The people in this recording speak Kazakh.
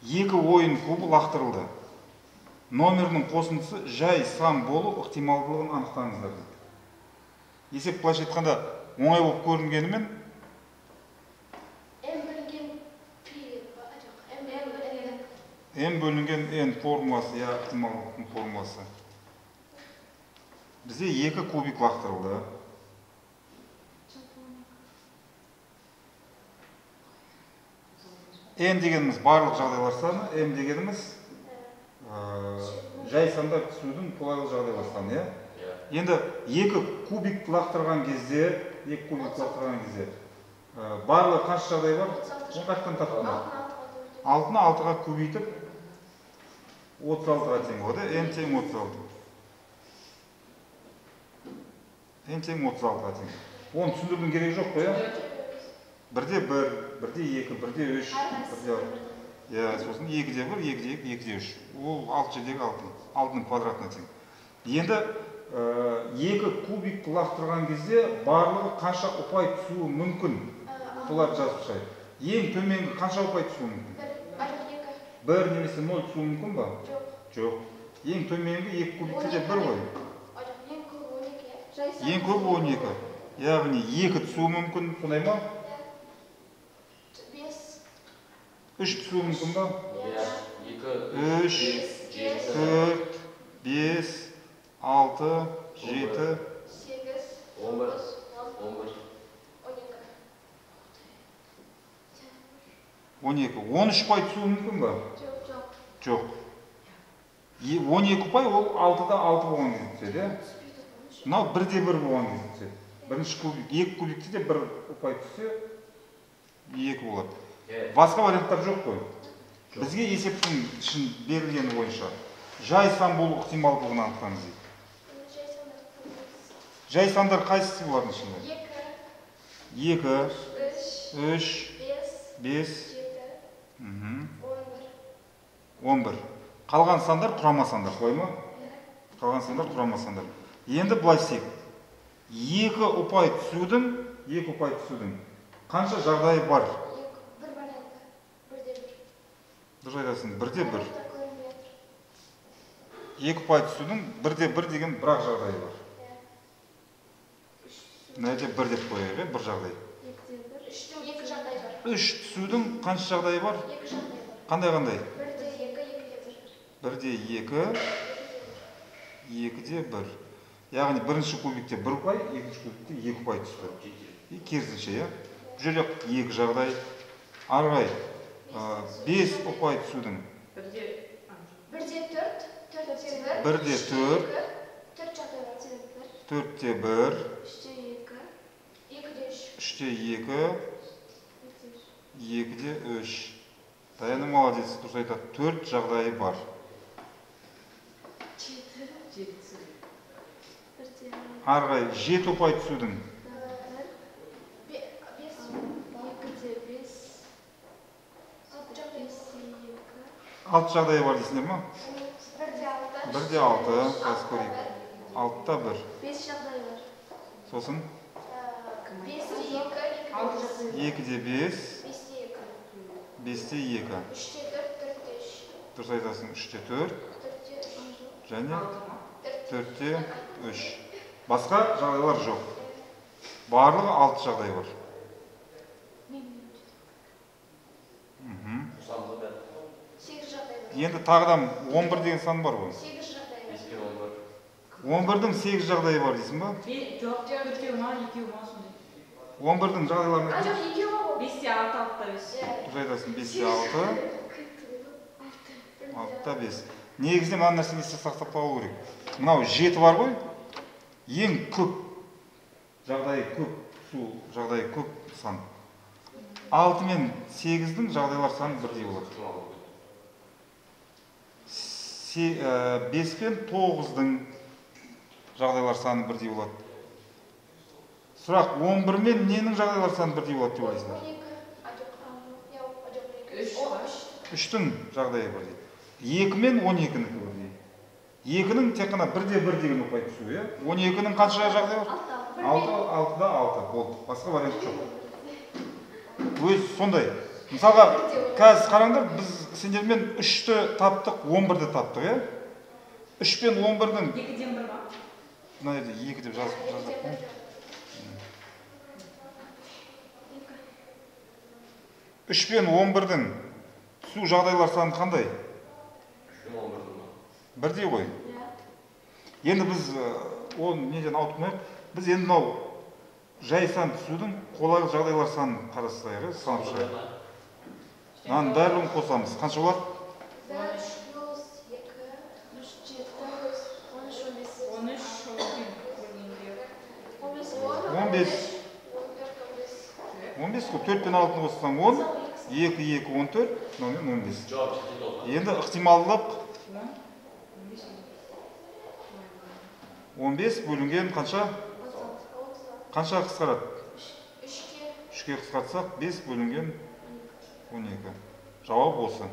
Екі ойын кубы лақтырылды. Номерінің қосындысы жай сан болу ықтималдылығын анықтаңыздар дейді. Есеп былайша айтқанда оңай болып көрінгенімен М бөлінген P жоқ, М бөлінген М бөлінген N формуласы, я ықтималдылықтың формуласы. Бізде екі кубик лақтырылды. N дегеніміз барлық жағдайлар саны, М дегеніміз жай сандар түсудің қолайлы жағдайлар саны, иә? Енді екі кубик лақтырған кезде, барлығы қанша жағдай бар? Оны қаяқтан таптыңдар? Алтыны алтыға көбейтіп 36-ға тең болады. М тең 36. М тең 36-ға тең. Оны түсіндірудің керегі жоқ қой, иә? Бірде бір, бірде екі, бірде үш, бірде алты. Иә, сосын екіде бір, екіде екі, екіде үш. Ол алты жердегі алты, алтының квадратына тең. Енді екі кубик лақтырған кезде барлығы қанша ұпай түсуі мүмкін? Соларды жазып шығайық. Ең төменгі қанша ұпай түсуі мүмкін? Бір немесе ноль түсуі мүмкін ба? Жоқ. Жоқ. Ең төменгі екі кубикте де бір ғой. Ең көбі 12. Ең көбі 12. Яғни екі түсуі мүмкін, сондай ма? 5. Үш түсуі мүмкін ба? Иә. Екі, Үш, жеті, төрт, бес, алты, жеті, 8, 11, 11, 11. 12. 12. 13 ұпай түсуі мүмкін ба? Жоқ, жоқ. Жоқ. 12 ұпай ол алтыда алты болған кезде түседі, иә? Мынау бірде бір болған кезде түседі. Бірінші кубик, екі кубикте де бір ұпай түссе, екі болады. Басқа варианттар жоқ қой. Бізге есептің ішін берілгені бойынша жай сан болу ықтималдығын анықтаңыз дейді. Жай сандар қайсысы бұлардың ішінде? 2, 2, 3, 3, 5, 5, 7, 11. 11. Қалған сандар құрама сандар, солай ма? Қалған сандар құрама сандар. Енді былай істейік. Екі ұпай түсудің қанша жағдайы бар? Бір варианты. Бірде бір. Дұрыс айтасың, бірде бір. Екі ұпай түсудің бірде бір деген бір-ақ жағдайы бар. Мына жерде бір деп қояйық, иә, бір жағдай. Екі жағдай бар. Үш түсудің қанша жағдайы бар? Екі жағдай бар. Қандай қандай? Бірде екі, екіде бір. Бірде екі, екіде бір. Яғни бірінші кубикте бір ұпай, екінші кубикте екі ұпай түсті. И керісінше, иә? Бұл жерде екі жағдай. Ары қарай, бес ұпай түсудің. Бірде төрт, төртте бір. Бірде төрт. Төрт жағдай бар. Төртте бір. Үште екі. Екіде үш. Үште екі. Екіде үш. Даяна молодец, дұрыс айтады. Төрт жағдайы бар. Жеті. Ары қарай жеті ұпай түсудің. Бес. Екіде бес. Алты жағдай. Алты жағдайы бар дейсіңдер ма? Бірде алты. Бірде алты. Қазір көрейік. Алтыда бір. Бес жағдай бар. Сосын? Бесте екі, Екіде бес. Бесте екі. Бесте екі. Үште төрт, төртте үш. Дұрыс айтасың, үште төрт. Төртте үш. Және төртте үш. Басқа жағдайлар жоқ. Барлығы алты жағдай бар. Сегіз жағдай бар. Енді тағы да 11 деген сан бар ғой. Сегіз жағдай бар. Бес пен он бір. 11-дің сегіз жағдайы бар дейсің ба? Жоқ, төртеу ма, екеу ма сондай. 11-дің жағдайларын А, жоқ, екеу ма ол? Бесте алты, алтыда бес. Дұрыс айтасың, бесте алты, алтыда бес. Негізінен мына нәрсені есте сақтап қалу керек. Мынау жеті бар ғой. Ең көп жағдайы көп, су жағдайы көп сан. 6 мен 8-дің жағдайлар саны бірдей болады. 5 пен 9-дың жағдайлар саны бірдей болады. Сұрақ, 11 мен ненің жағдайлар саны бірдей болады деп ойлайсыңдар? 3-тің жағдайы бірдей. 2 мен 12-нікі бірдей. 2-нің тек қана бірде бір деген ұпай түсуі, иә? 12-нің қанша жағдайы бар? 6, 6-да 6 болды. Басқа вариант жоқ. Өз сондай. Мысалға, қазір қараңдар, біз сендермен 3-ті таптық, 11-ді таптық, иә? 3 пен 11-дің 2-ден 1 ма? Мына жерде 2 деп жазып жаздық қой. 3 пен 11-дің түсу жағдайлар саны қандай? 3 пен 11-дің ма? Бірдей ғой. Енді біз оны неден ауытқымайық. Біз енді мынау жай сан түсудің қолайлы жағдайлар санын қарастырайық, иә, санап шығайық. Мынаның барлығын қосамыз. Қанша болады? 3 плюс 2, 3, 7, 13, 15. 13, бөлгенде. 15, 15. 14, 15. 15 қой. 4 пен 6-ны қоссаң 10, 2, 2, 14, мынаумен 15. Жауап жетеді ол. Енді ықтималдық 10, 15. 15 бөлінген қанша? Қанша қысқарады? 3-ке. 3-ке қысқартсақ, 5 бөлінген 12. Жауап осы.